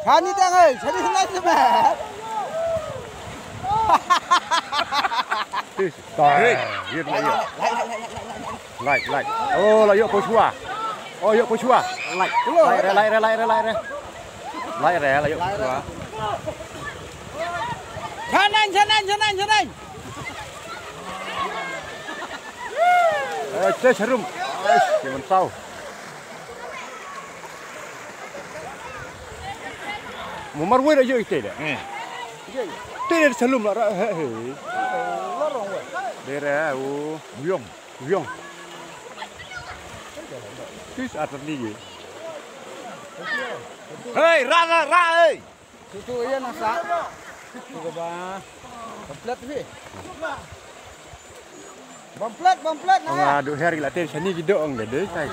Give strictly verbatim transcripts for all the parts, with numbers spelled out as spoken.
Kani dang ai, kani nai sebe. Tis, tai. Yit, yit. Lai, lai, lai, lai, lai, lai. Lai, lai. Oh, la ïoh poi shuwa. Oh, ïoh poi shuwa. Lai. Lai re, lai re, lai re, lai re. Lai re, la ïoh poi shuwa. Chanan, chanan, chanan, chanan. Eh, te sharum. Eh, ki mentau. Mo marwei da ïoh ite da. Eh. Te da sharum la ra, he, he. Dere, oh. Biong, biong. Tis atat ni ye. Hei, ra, ra, ra, hei. Tu, tu, ïa na sa. Tu ka ba. Komplit phi. Bam plat, bam plat, na. Nga du her la te shani ki do ong de, de, sai.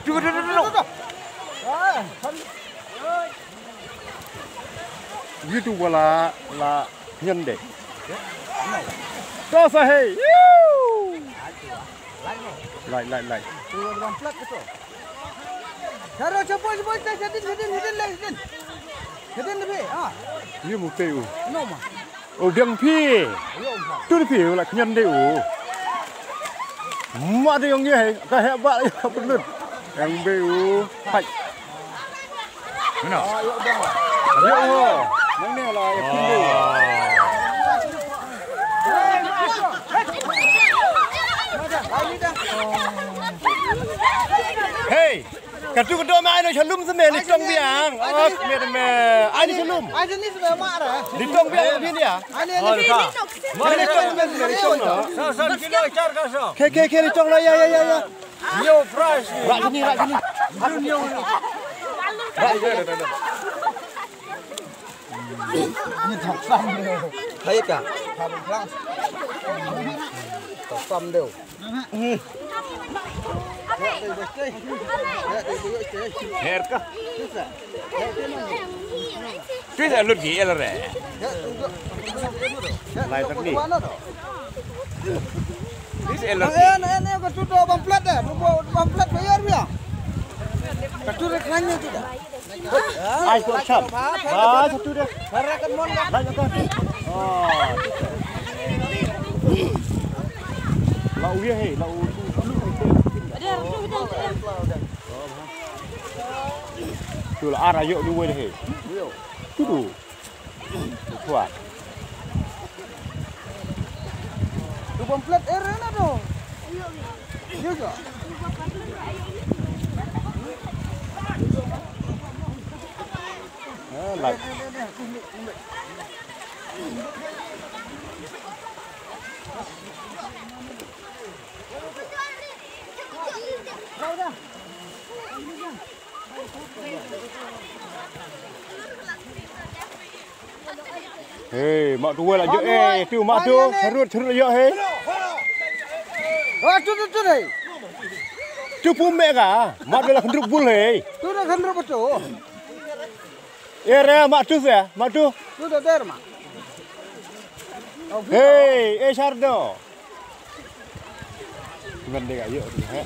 Tu, tu, tu, tu, tu. Ah, kan. Yu tu wala la nyan de. To sa hei. Yu. Lai, lai, lai. Tu bam plat ke tu. Charo, chapo, chapo, chapo, chapo, chapo, chapo, chapo, chapo. Chapo, chapo, ah. Yu mu pe u. No ma. U biang phi. Tu phi la khnyan de u. Ma de yong ye ka he ba ya pynlut. Yang be u. Hai. Mana? Yo ho. Nang ne la ya pynlut. Hey. Katu katu ma ai no shalum seme ni tong biang. Oh, seme me. Ai ni shalum. Ai ni shalum ma ra. Ni tong biang ni dia. Ai ni ni. Ma ni tong biang ni tong no. Sa sa kilo char ka sa. Ke ke ke ni tong no ya ya ya ya. Yo price. Rak ni rak ni. Dun yo. Ni thak sam. Hai ka. Thak sam deu. Her ka. Twist a lut ki el re. Lai tak ni. Twist a lut ki. En en en ka tu do bam plat de. Bam plat bayar biang. Ka tu re khrang ni tu da. Ai ko cham. Ba satu dah. Lai ka. Oh. La u ye he, la u. Tu la ara yo ni we he. Tu tu. Tuan. Tu komplit area na tu. Juga. Ah, lai. Hey, mak tu wala jo eh, tu mak tu, serut serut jo hey. Ah, tu tu tu hey. Tu pum me ka, mak tu la kendrup bul hey. Tu la kendrup betul. Eh, re, mak tu se, mak tu. Tu da der mak. Hey, eh, Shardo. Ngan dei ka ïoh tu, he.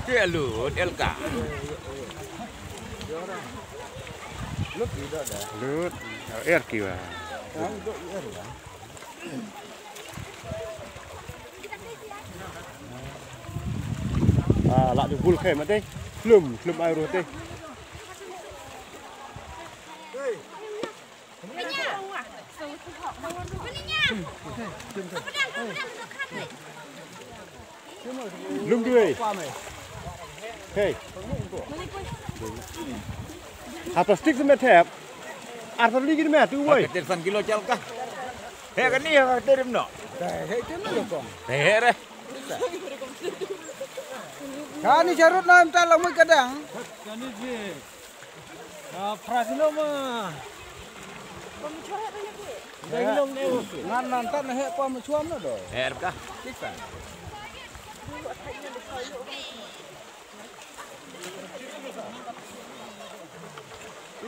Te lut, Elka. Lut, er ki wa. Ah, la du bul khe ma te. Hlum, hlum ai ru te. Lum dui. Hey. Ha plastik se me thep. Ar tali gin me tu woi. Ter san kilo chal ka. He ka ni ha ter im no. He ter no kong. He re. Kani charut na em ta la mui kadang. Kani ji. Ah, pra kilo ma. Dai kilo ne. Ngan nan tan he pa ma chuam na do. Her ka. Kisa.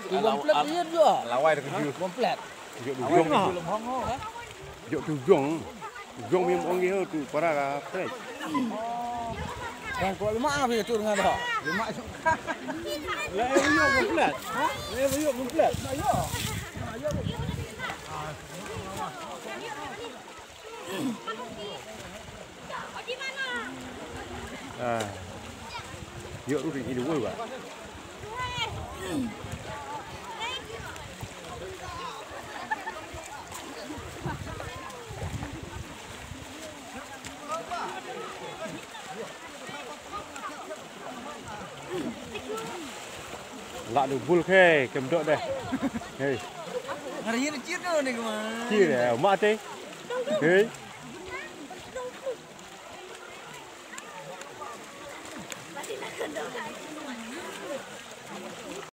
Tu komplit dia jua. Lawai dekat jua. Komplit. Jok tu jong. Jok tu jong. Jong mim ong dia tu para ka. Dah kau lima ah, biar tu dengan dah. Lima juga. Lah, eh, yuk komplit. Ha? Eh, yuk komplit. Ah. Yuk, rugi ini dua, Pak. Lah du bul ke, kem dok deh. Hei. Hari ini cheer tu ni kemana? Cheer ya, mak teh. Hei.